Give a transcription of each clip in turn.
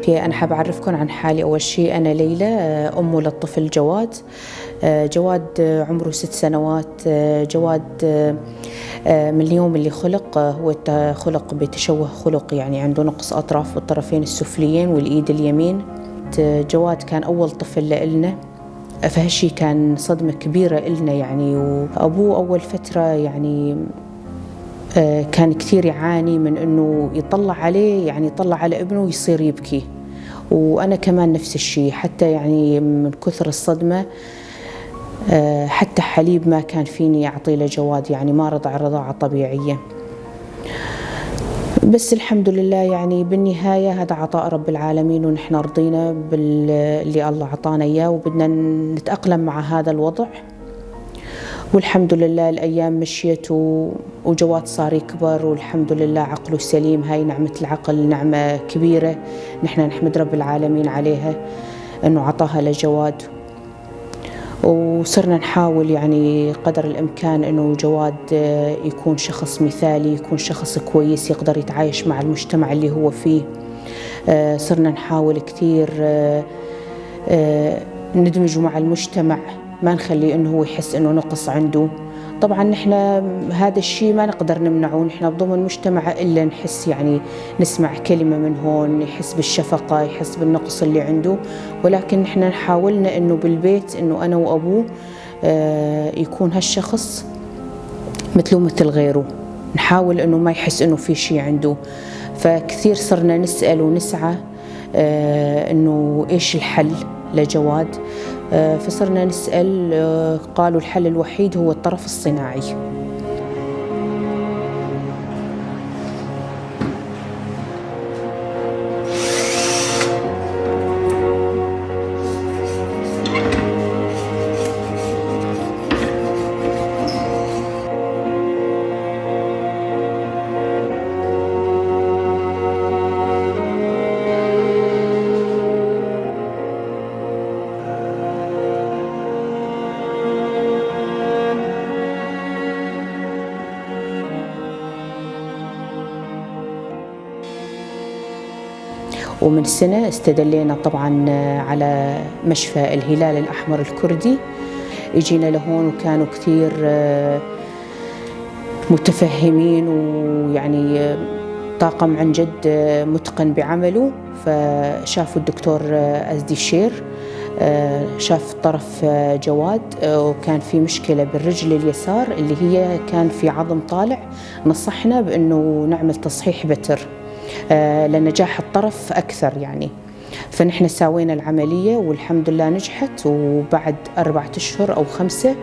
Okay، أنا حابة أعرفكم عن حالي. أول شيء أنا ليلى، أم للطفل جواد. جواد عمره 6 سنوات. جواد من اليوم اللي خلق، هو خلق بتشوه خلقي، يعني عنده نقص أطراف بالطرفين السفليين والإيد اليمين. جواد كان أول طفل لإلنا، فهالشي كان صدمة كبيرة إلنا يعني. وأبوه أول فترة يعني كان كثير يعاني من انه يطلع عليه، يعني يطلع على ابنه ويصير يبكي، وانا كمان نفس الشيء. حتى يعني من كثر الصدمه حتى حليب ما كان فيني اعطيه لجواد، يعني ما رضع رضاعه طبيعيه. بس الحمد لله، يعني بالنهاية هذا عطاء رب العالمين، ونحن رضينا باللي الله عطانا إياه، وبدنا نتأقلم مع هذا الوضع. والحمد لله الأيام مشيت وجواد صار يكبر، والحمد لله عقله سليم. هاي نعمة العقل نعمة كبيرة، نحن نحمد رب العالمين عليها أنه عطاها لجواد. وصرنا نحاول يعني قدر الإمكان أنه جواد يكون شخص مثالي، يكون شخص كويس، يقدر يتعايش مع المجتمع اللي هو فيه. صرنا نحاول كثير ندمجه مع المجتمع، ما نخليه انه هو يحس انه نقص عنده. طبعا نحن هذا الشيء ما نقدر نمنعه، نحن بضمن مجتمع، الا نحس يعني نسمع كلمه من هون، يحس بالشفقه، يحس بالنقص اللي عنده. ولكن نحن حاولنا انه بالبيت انه انا وابوه يكون هالشخص مثله مثل غيره، نحاول انه ما يحس انه في شيء عنده. فكثير صرنا نسال ونسعى انه ايش الحل لجواد. فصرنا نسال، قالوا الحل الوحيد هو الطرف الصناعي. ومن سنة استدلينا طبعا على مشفى الهلال الأحمر الكردي. اجينا لهون وكانوا كثير متفهمين، ويعني طاقم عن جد متقن بعمله. فشافوا الدكتور أزدي شير، شاف طرف جواد، وكان في مشكلة بالرجل اليسار اللي هي كان في عظم طالع. نصحنا بأنه نعمل تصحيح بتر لنجاح الطرف أكثر يعني. فنحن سوينا العملية والحمد لله نجحت، وبعد 4 أشهر أو 5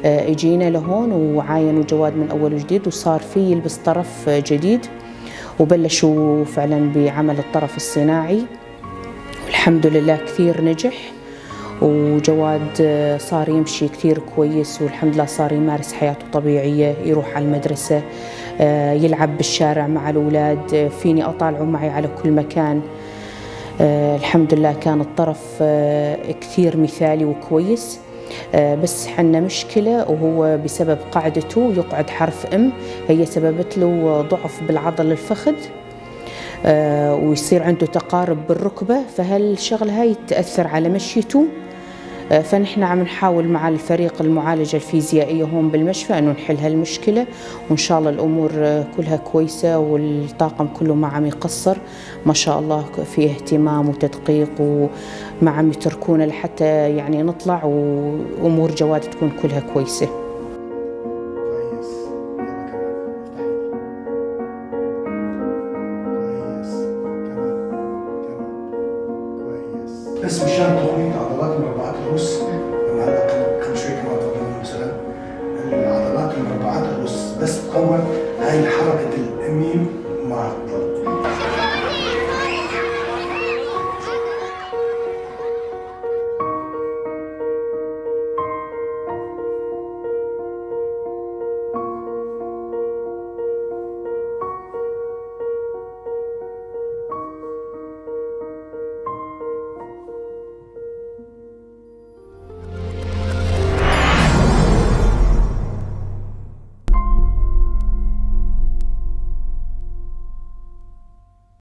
اجينا لهون وعاينوا جواد من أول وجديد، وصار في يلبس طرف جديد، وبلشوا فعلا بعمل الطرف الصناعي، والحمد لله كثير نجح. وجواد صار يمشي كثير كويس، والحمد لله صار يمارس حياته طبيعية، يروح على المدرسة، يلعب بالشارع مع الأولاد، فيني أطالعه معي على كل مكان. الحمد لله كان الطرف كثير مثالي وكويس. بس حنا مشكلة، وهو بسبب قعدته يقعد حرف M، هي سببت له ضعف بالعضل الفخذ، ويصير عنده تقارب بالركبة، فهالشغلة هاي تأثر على مشيته. فنحن عم نحاول مع الفريق المعالجة الفيزيائية هون بالمشفى أنه نحل هالمشكلة، وإن شاء الله الأمور كلها كويسة، والطاقم كله ما عم يقصر، ما شاء الله في اهتمام وتدقيق، وما عم يتركونا لحتى يعني نطلع وأمور جواد تكون كلها كويسة. كويس، يلا كمان، افتح ايدك. كويس، كمان كمان، كويس. بس مشان تقوية عضلات مربعات الروس، لما هلا قبل شوي كمان تفضلنا مثلا العضلات المربعات الروس بس تقوى.